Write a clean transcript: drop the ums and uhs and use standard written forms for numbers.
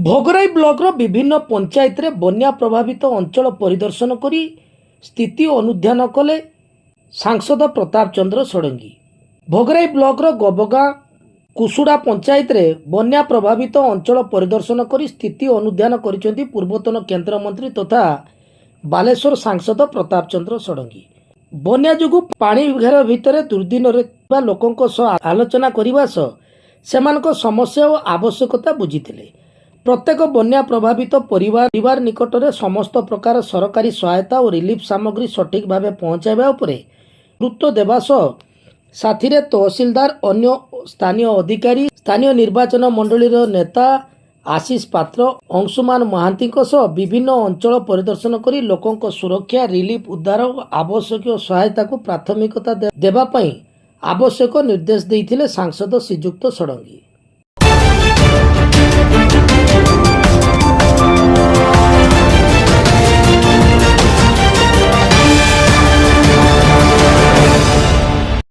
ଭୋଗରାଇ ବ୍ଲକର ବିଭିନ୍ନ ପଞ୍ଚାୟତରେ ବନ୍ୟା ପ୍ରଭାବିତ ଅଞ୍ଚଳ ପରିଦର୍ଶନ କରି ସ୍ଥିତି ଅନୁଧ୍ୟାନ କଲେ ସାଂସଦ ପ୍ରତାପ ଚନ୍ଦ୍ର ଷଡ଼ଙ୍ଗୀ। ଭୋଗରାଇ ବ୍ଲକର ଗବଗାଁ, କୁସୁଡ଼ା ପଞ୍ଚାୟତରେ ବନ୍ୟା ପ୍ରଭାବିତ ଅଞ୍ଚଳ ପରିଦର୍ଶନ କରି ସ୍ଥିତି ଅନୁଧ୍ୟାନ କରିଛନ୍ତି ପୂର୍ବତନ କେନ୍ଦ୍ରମନ୍ତ୍ରୀ ତଥା ବାଲେଶ୍ୱର ସାଂସଦ ପ୍ରତାପ ଚନ୍ଦ୍ର ଷଡ଼ଙ୍ଗୀ। ବନ୍ୟା ଯୋଗୁଁ ପାଣି ଘେର ଭିତରେ ଦୁର୍ଦ୍ଦିନରେ ଥିବା ଲୋକଙ୍କ ସହ ଆଲୋଚନା କରିବା ସହ ସେମାନଙ୍କ ସମସ୍ୟା ଓ ଆବଶ୍ୟକତା ବୁଝିଥିଲେ। ପ୍ରତ୍ୟେକ ବନ୍ୟା ପ୍ରଭାବିତ ପରିବାର ନିକଟରେ ସମସ୍ତ ପ୍ରକାର ସରକାରୀ ସହାୟତା ଓ ରିଲିଫ ସାମଗ୍ରୀ ସଠିକ୍ ଭାବେ ପହଞ୍ଚାଇବା ଉପରେ ଗୁରୁତ୍ୱ ଦେବା ସହ ସାଥିରେ ତହସିଲଦାର, ଅନ୍ୟ ସ୍ଥାନୀୟ ଅଧିକାରୀ, ସ୍ଥାନୀୟ ନିର୍ବାଚନ ମଣ୍ଡଳୀର ନେତା ଆଶିଷ ପାତ୍ର, ଅଂଶୁମାନ ମହାନ୍ତିଙ୍କ ସହ ବିଭିନ୍ନ ଅଞ୍ଚଳ ପରିଦର୍ଶନ କରି ଲୋକଙ୍କ ସୁରକ୍ଷା, ରିଲିଫ, ଉଦ୍ଧାର ଓ ଆବଶ୍ୟକୀୟ ସହାୟତାକୁ ପ୍ରାଥମିକତା ଦେବା ପାଇଁ ଆବଶ୍ୟକ ନିର୍ଦ୍ଦେଶ ଦେଇଥିଲେ ସାଂସଦ ଶ୍ରୀଯୁକ୍ତ ଷଡ଼ଙ୍ଗୀ।